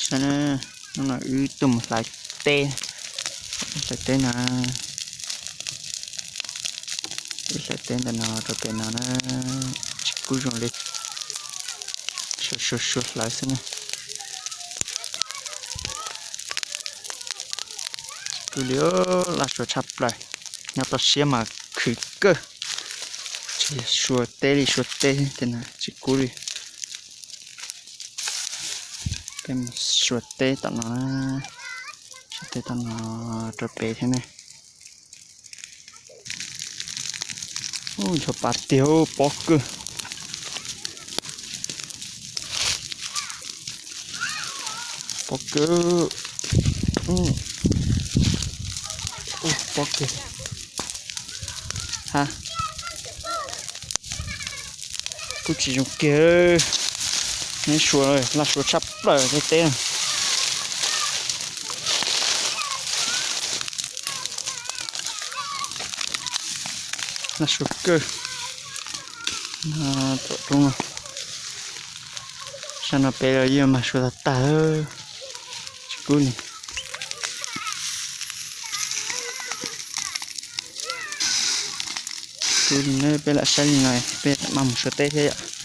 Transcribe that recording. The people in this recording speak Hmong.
Hnub no wb tuaj mus hlais teb, hlais teb no, wb hlais teb ntawm no rau pem no na, tsis kub zoo li, suav suav suav hlawv xwb na. Kub li, laj suav tshaj plaws, nyob toj siab mas khwv kawg, tsis suav teb li suav teb tej no tsis kub li. Peb mus suav teb tom no, suav teb tom no rau pem thiab ne. Ub, ncho pa tiag, pob kawg, pob kawg, pob kawg. Ha, kuj tsis zoo kiag, neb suav, laj suav tshaj plaws tej teb no. Laj suav kawg, tom roob no, sab no pem los yeej mag suav tag tag, tsis kub li. Kub li na, peb lam saib li no, peb mam mus suav teb thiab yom.